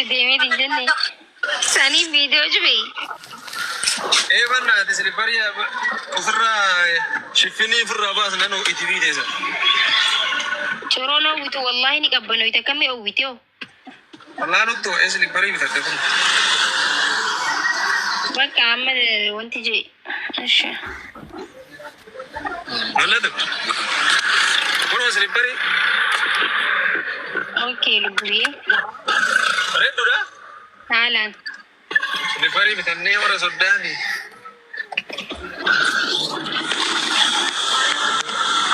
Deemee hin jenne. Sanii viidiyoo jibee. Ee bannaati silipparii ofirraa shiffinii ofirraa baasnan itti biiteessa. Coroon hawwitu wallaahi ni qabbanoyte akkamii hawwite hoo. Wallaa nutti ho'ee silipparii bitadhe kun. Bakka amma wanti jee. Ishi. Mul'atu. Kunoo silipparii Okay lubbuyyee. bareedduudha. Haalaan. Silipparii bitannee warra soddaati.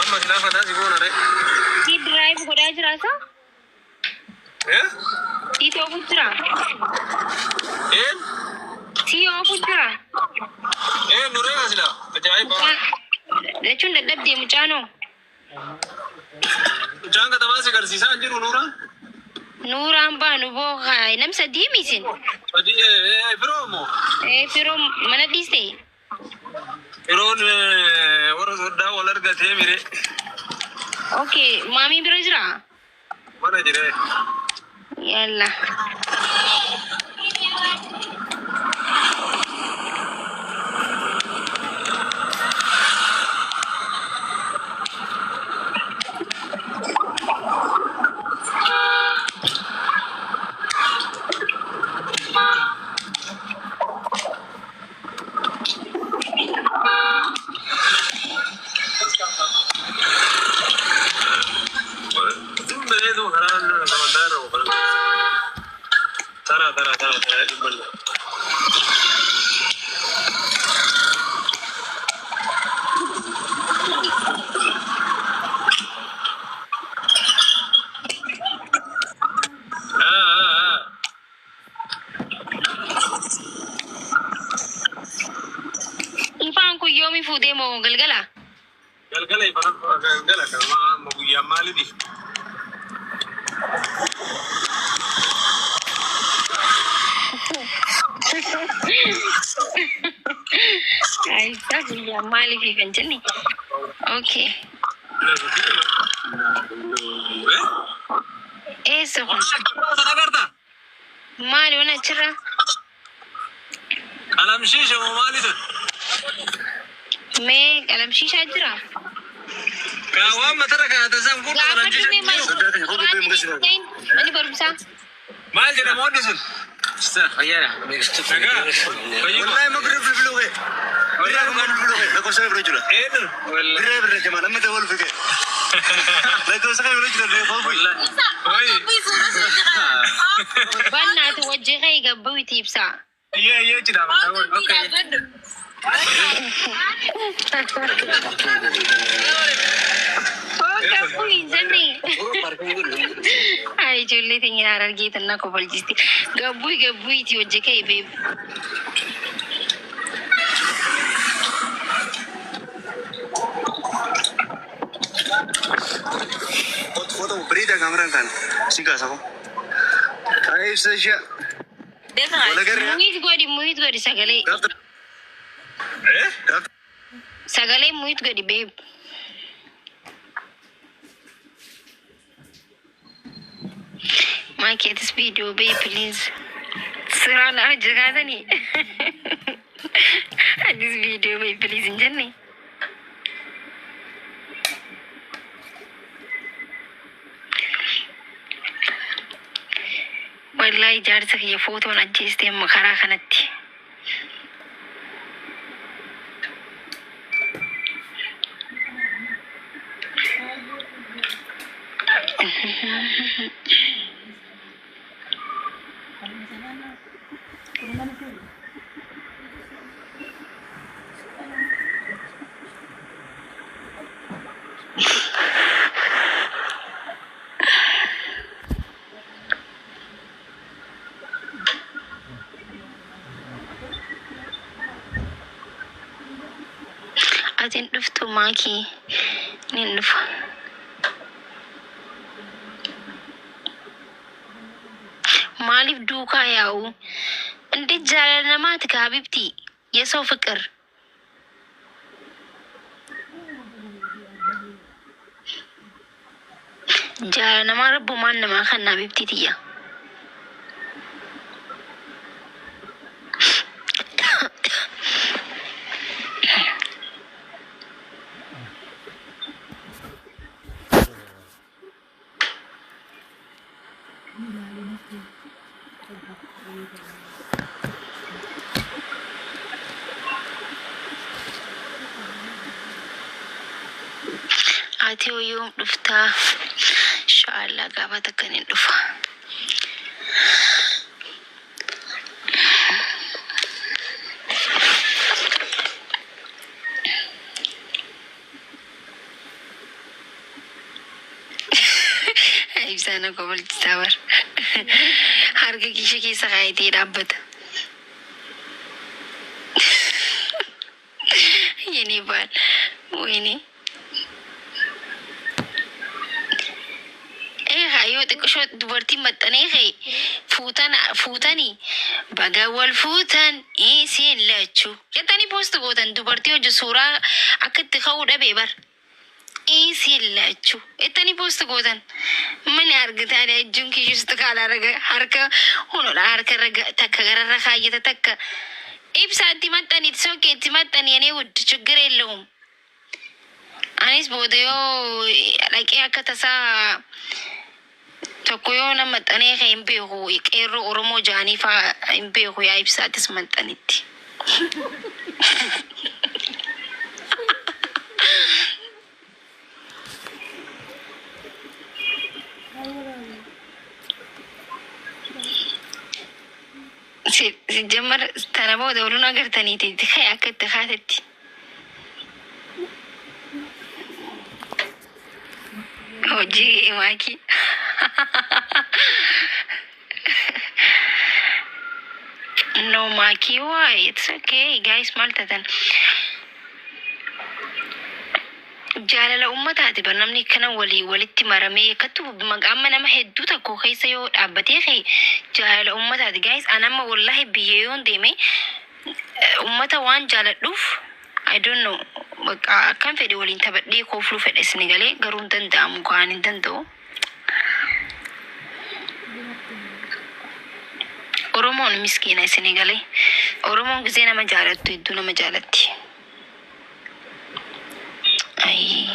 Amma silaa fataa si goona ree. Si drive godhaa jiraata? Eh? Si oofu jira? Een? Si oofu jira? Een nuree ka silaa? Ajaa'iba. Jechuun dadhabdee mucaanoo. Mucaan katamaa si garsiisaa hin jiru Nuuraan? Nuuraan baanu boo nam sadii misin. Sadii firoo moo? Firoo mana dhiiste. Firoon warra soddaa wal argatee mire. Okay, maamii bira jira? Mana jiree. Yalla. Bareedu karaan samantaa irra oofan. Tara tara tara tara dhibbanna. Ah ah ah. Ifaan kun yoomi fuutee moo galgala? Galgala ifaan galgala kana amma guyyaa maaliiti? Aisaa guyyaa maaliif kan jenne? Okay. Eessa kun? Sana agartaa? Maali waan achirra? Qalamshiisha moo maali sun? Mee qalamshiishaa jira? Kaa waan matarra kaa'atan san kun Gaafadhu qalamshiisha mee maal? jiru. Manni barumsaa? Maal jedhama wanni sun? Nagaa. Fayyuma. Wallahi ma birra bilbiluu kee. Birra bilbiluu kee. Lakkoofsa kee bira jira. Eenyu? Birra birra jamaa namni ta'e wal fike. Lakkoofsa kee bira jira. Leefoo fi. Wayi. Bannaati wajji kee gabbuuti ibsaa. Iyyee iyyee jira. Okay. Gabbuu hin jenne. Ay ijoollee teenya harargeetan na kobolchisti. Gabbuu gabbuuti wajji kee beebu. Foto bareedaa kaameraan taane. Si kaasa koo. Ay ibsa ishee. Walagarree. Muhiit godhi sagalee. Gaafta. Eh? Gaafta. Sagalee muhiit godhi beebu. Maakeetis viidiyoo bee please. Siraan hojjetaatanii. Atis viidiyoo bee please hin jenne. Wallahi jaarsa kiyya footoon ajjeeste amma karaa kanatti. Atiin dhuftu maakii nin dhufa. Maaliif duukaa yaa'u? እንዴት jaalala namaati ka habibti የሰው ፍቅር jaalala namaa rabbumaan namaa kan habibti tiyya. Ati hoo yoom dhuftaa? Inshaallah gaafa takka nin dhufa. Ibsaa na kofolchisaa bar. Harka kiisha keessa kaayatee dhaabbata. የኔ ባል ወይኔ Yoo xiqqishoo dubartiin maxxanee ka'e fuutan fuutanii baga wal fuutan isiin lachuu jettanii poost gootan dubartii hojii suuraa akka itti ka'uu dhabee bar isiin lachuu jettanii poost gootan mani argitaa jechuun kiyyuustu kaala harka hunodha harka irra takka gararra kaayyata takka ibsaa itti maxxani itti sokkee itti maxxani የኔ ውድ ችግር የለውም። Anis booda yoo dhaqee akka tasaa tokko yoo na maxxanee ka'e hin beeku qeerroo Oromoo ja'anii faa hin beeku yaa ibsaatis maxxanitti. Si jammar tana booda waluun agartaniiti itti ka'e akka itti kaatetti. Hojii maakii. No maakii why it's okay guys maal taatan. Jaalala ummataati bar namni kana walii walitti maramee akkattu amma nama hedduu tokko keessa yoo dhaabbatee ka'e jaalala ummataati guys. An amma wallahi biyya yoon deeme ummata waan jaaladhuuf I don't know bakka akkam fedhe waliin taphadhee koofluu fedhe isin galee garuu hin danda'amu kaan hin danda'u. Oromoon miskiina isin galee Oromoon gisee nama jaalattu hedduu nama jaalatti. Ayii.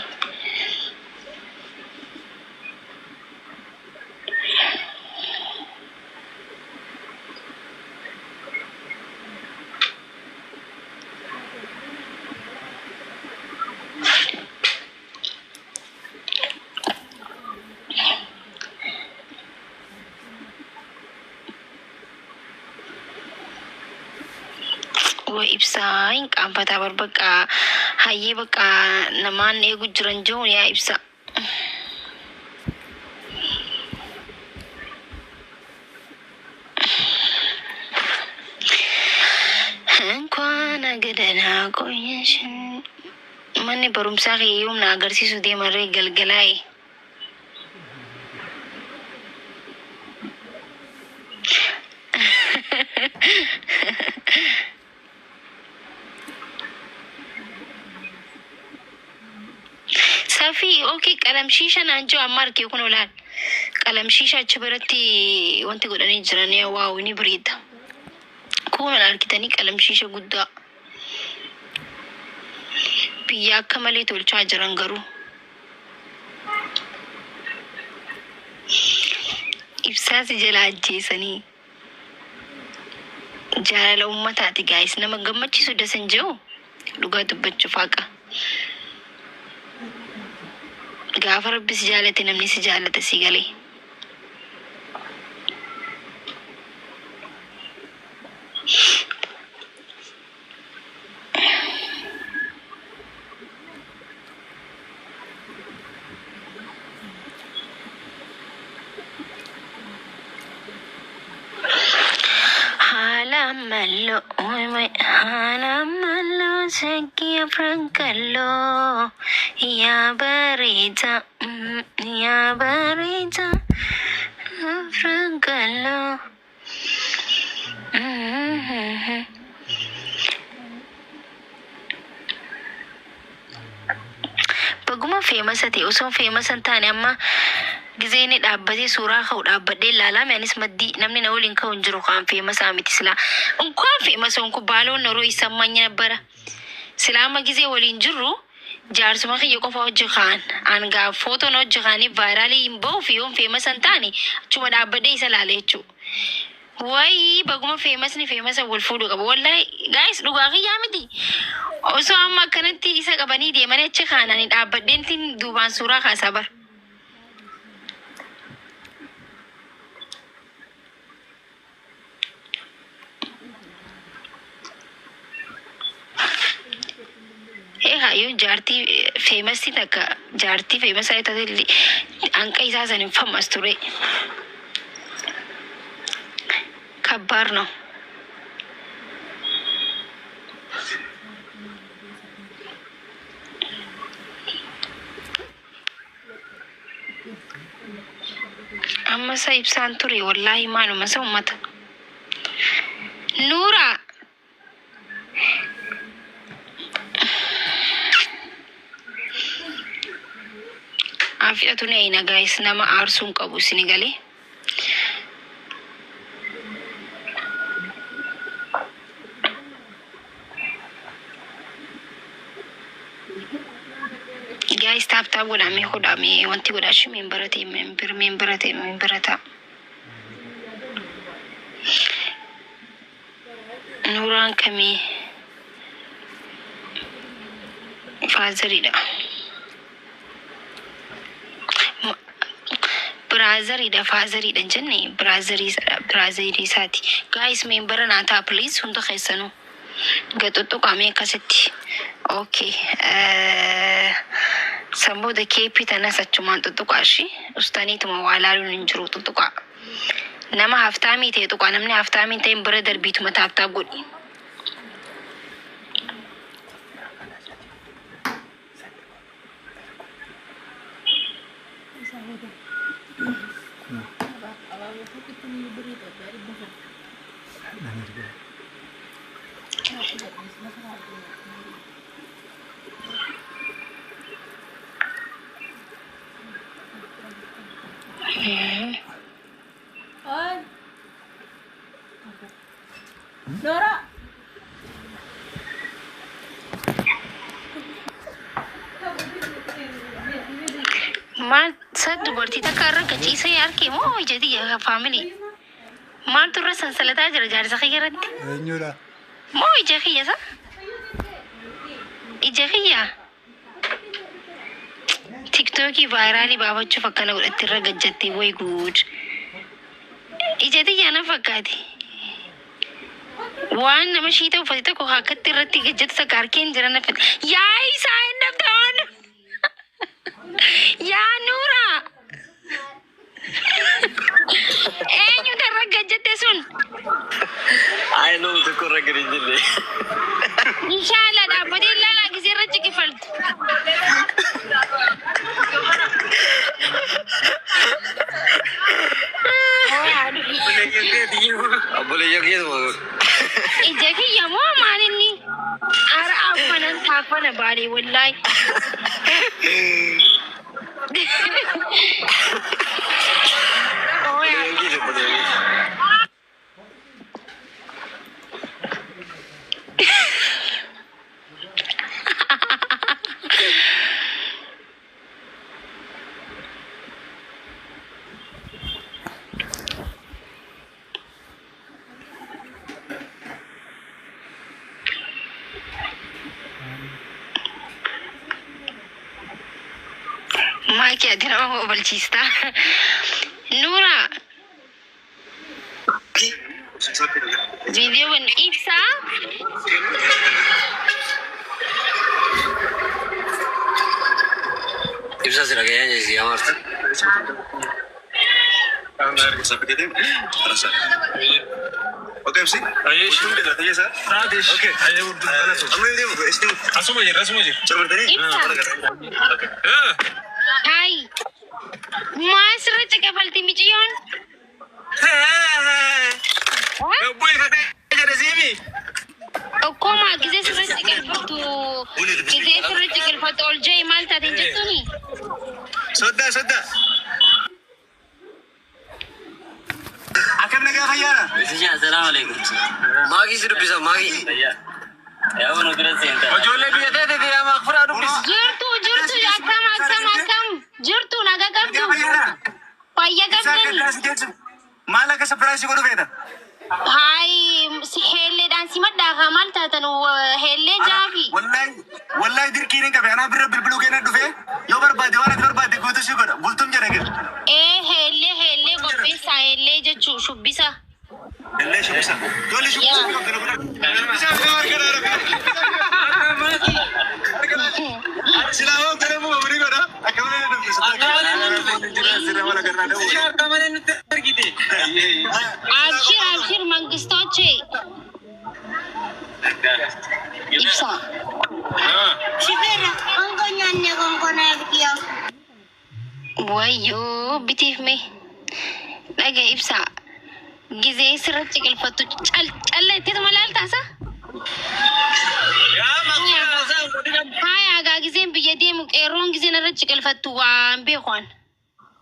Wa ibsaa hin qaanfataa bar bakka hayyee bakka namaan eegu jiran jiruun yaa ibsa. እንኳን ገደና ቆየሽ። Manni barumsaa kiyya yoom na agarsiisu deemarree galgalaa'e. Safii okay qalamshiisha naan jiru amma argee kun olaal. Qalamshiisha achi biratti wanti godhanii jiran waaw ni bareeda. Kun ol argitanii qalamshiisha guddaa. Biyya akka malee tolchaa jiran garuu. Ibsaas jala ajjeesanii. Jaalala ummataati guys nama gammachiisu dasan jiru dhugaa dubbachuuf haqa. Gaafa rabbi si jaalate namni si jaalata si galee. Haala malloo haala malloo shakkii afran kalloo yaa bareeda yaa bareeda afran kalloo. Baguma famous ta'e osoo famous hin taane amma gizee inni dhaabbatee suuraa ka'u dhaabbadhee ilaalame anis maddii namni na waliin ka'u hin jiru kaan famous miti silaa. እንኳን famous ሆንኩ ባልሆን ኖሮ ይሰማኝ ነበረ። Silaa amma gizee waliin jirru jaarsuma kiyya qofa hojii kaan an gaa footoon hojii kaanii viral hin ba'uuf yoon famous hin taane achuma dhaabbadhee isa ilaala jechuudha. Wayii baguma famousni famousa wal fuudhuu qaba. Wallahi guys, dhugaa kiyyaa miti. Osoo amma akkanatti isa qabanii deemanii achi kaananii dhaabbadheentiin duubaan suuraa kaasaa bara. Egaa yoo jaartii famousii takka jaartii famousaa taate hanqa isaa san hin famous ture. ከባድ ነው። Amma isa ibsaan ture wallaahi maaluma isa ummata. Nuura Afidhatu ni ayina guys, nama aarsuu hin qabu isini galee. Guys, tap tap godhamee godhamee wanti godhaachuu member ta'e member member ta'e member ta'a. Nuuraan kamii fatheriidha. Brotheriidha, fatheriidha hin jenne, brotherii isaati. Guys, member naa ta'a please, hunda keessanuu. Gaxuxuqamee akkasitti. Okay. San booda keeppii tanas achumaan xuxuqaa ishii. Ustaniituma waa laaluun hin jiru xuxuqaa. Nama haftaamii ta'e tuqaa, namni haftaamii ta'e bira darbiituma tap tap godhi. Ay. Nora. Maal sa dubartii takka irra gachiisee harkee moo ijati family? Maaltu irra sansalataa jira jaarsa kiyya irratti? Eenyudha? Moo ija kiyya sa? Ija kiyya? TikTokii viralii baafachuuf akkana godhatti irra gajjattee, way guud. Ija tiyyaa na fakkaate. Waan nama shiita uffate tokko akkatti irratti gajjatu takka harkeen jira na fakkaate. Yaa isaa hin dhabdaan! Yaa Nuura! Eenyutu irra gajjatte sun? Ay, no, tokko irra gadi hin jenne. Inshallah dhaabbatee ilaalaa gisee irra ciqifaltu. Obboleeyyan keessumaa godhu. Ija kiyya moo maal inni? Ara affanan taafana baalee wallahi. Obboleeyyan keessa, obboleeyyan keessa. Maaki, ati nama obalchiista. Nuura, viidiyoon ibsaa. Ibsa si dhagayaan jeesi amarti. Okay, ibsi. Okay. Amma hin deemu, isin Asuma jira, asuma jira. cabartanii? Ibsa. Hai. Maa sirra caqafalti miciyyoon? Bu'ee kakee jedhe siimi. Okkoma gisee sirra caqafaltu, gisee sirra caqafaltu ol jee maal taate hin jettuuni? Soddaa, soddaa. Akkam nagaa fayyaadha? Assalaamu alaikum. Maakii si dubbisa maakii. Ijoollee biyya teetii yaa maakfuraa dubbis. Jirtu, jirtu, akkam, akkam, akkam, jirtu, nagaa Nagaa qabdu? fayyaadha? Fayya Ibsaa qabdani? gaddaa si geessu. Maal akka surprise godhu feeta? Hayi heelleedhaan simadhaa kaa maal taatan heellee jaafi. Wallahi wallahi dirqiin hin qabe anaa birra bilbiluu kennan dhufe yoo barbaade waan ati barbaade guutuu si godha bultum jedha gir. Ee heellee heellee qopheessaa heellee jechuu shubbisa. Illee shubbisa. Ijoollee shubbisa qabdu na godha. Shubbisa fi harka dhaara. Silaa yoo garamu mamni godha akka malee na dubbisa. Akka malee nutti argite. Abshir abshir mangistoche. Ibsa. Shifeerra qonkoo nyaanne qonkoo na biqiyaa. Wayyoo bitiif mee dhaga ibsa. Gizee sirra ciqilfattu calla itteetuma laaltaasa. Yaa maqaa isaa godina. Haaya hagaa gizeen biyya deemu qeerroon gizeen irra ciqilfattu waan beekuan.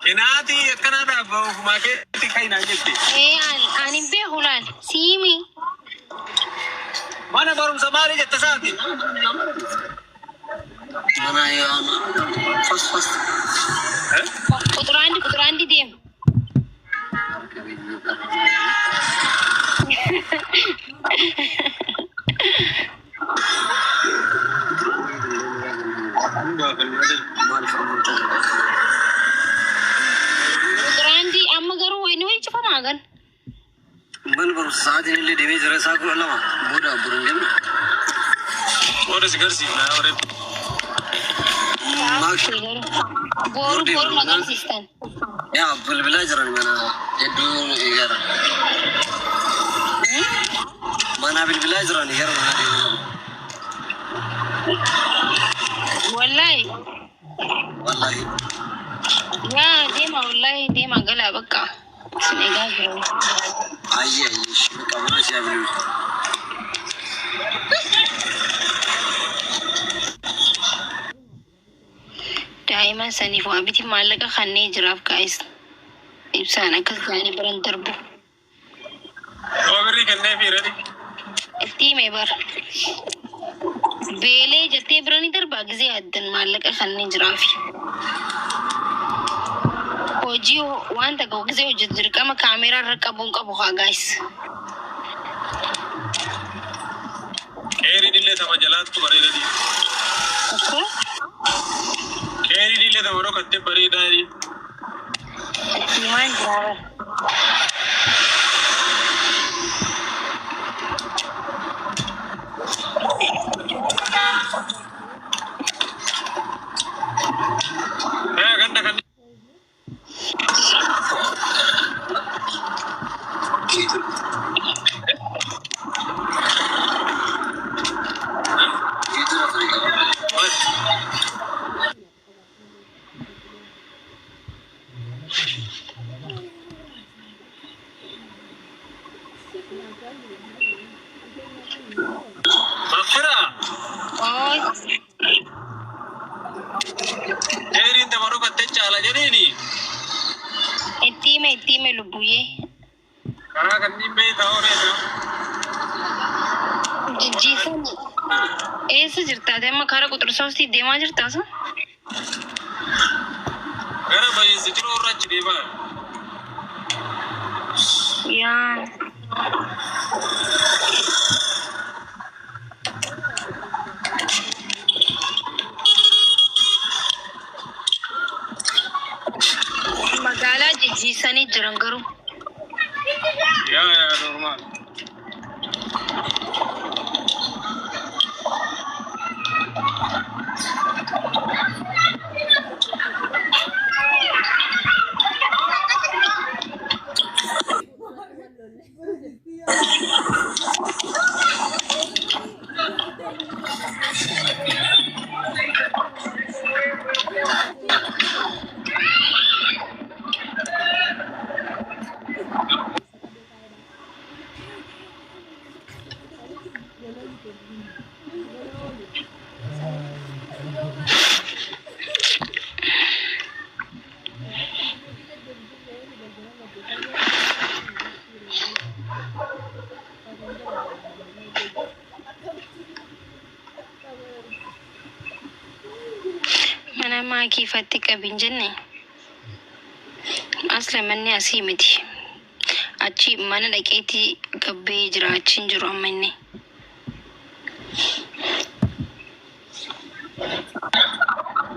Qinaatii akkanaadhaaf ofumaa keetti kainaa jette. Ee an hin beeku laal siimi. Mana barumsa maalii jette saati? Mana yoo first first. Quturaandi quturaandi deemu. Maaliif amantaa? Quturaandi amma garuu wayini wayi cufamaa gan. Mana barumsa sa'aatiin illee deemee jira isaa 12 booda abbuun hin deemne. Booda si garsiifna warreen. Boru boru magarsiistan. Yaa bilbilaa jiran mana hedduu eegala. Mana bilbilaa jiran gara mana deemee. Wallahi. Wallahi. Yaa deema wallahi deema galaa bakka. Isin egaa jiru. Ayyee ayyee shi qabna siyaa bilbilu. Daa'ima saniif waa biti maallaqa kanneen jiraaf gaa'is. Ibsaan akkas jaanii biran darbu. Oomirri kennee fi ready. Itti hime bara. Beelee jettee bira ni darbaa gisee addan maallaqa kanneen jiraafi. Hojii waan takka gisee hojjetu dirqama kaameeraa irra qabuun qabu haa gaa'is. Qeerii dillee tama jalaattu bareeda dii. Akkoo Qeerii dillee tama dhokattee bareedaa dii. itti himaan jira bara. Yaa ganda kan. Mafira. Ooy. Qeeriin tama dhokattee caala jedheeni. Itti hime lubbuyyee. Karaa kanneen beektaa horeetu. Jijjiisan eessa jirtaate amma karaa quxursoostii deemaa jirtaasa? Gara bahiinsi jiruu irra achi deemaa. Yaa. Magaalaa jijjiisanii jiran garuu. Yaa yaa normaal. Mana maakiifatti qabin jenne. Asla manni asii miti. Achi mana dhaqeetti gabbee jira achi hin jiru amma inni.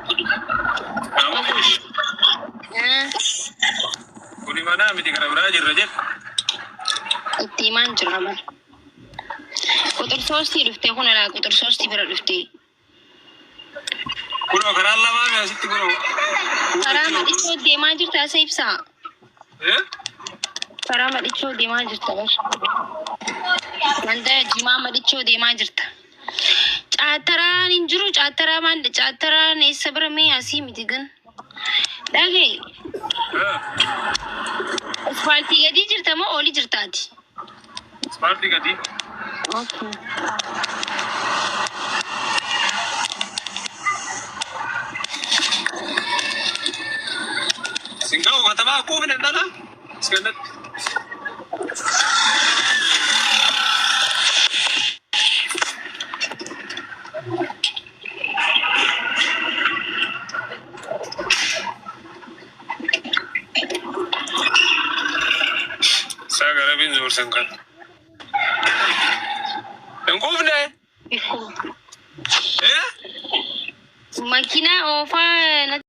Amma kush. Kuni manaa miti gara biraa jirra jedhu. Itti himaan jira bara. Quxur soostii dhuftee kun alaa quxur soostii bira dhuftee. Kunoo karaan lamaa mi asitti kunoo. Karaa madhichoo deemaa jirta isa ibsaa. Eh? Karaa madhichoo deemaa jirta bar. Wanta jimaa madhichoo deemaa jirta. Caattaraan hin jiru cattaraa maal caattaraan eessa bira mee asii miti gan. Dhagee Eh. ispaaltii gadii jirta moo olii jirtaati? Ispaartii gadi. Okay. Sin ga'u katamaa kuufne dhala. Iskandatti. Isaa gara biin zoorsan kan. Hin quufne. Ikkuma. Eh? Makiinaa oofaa.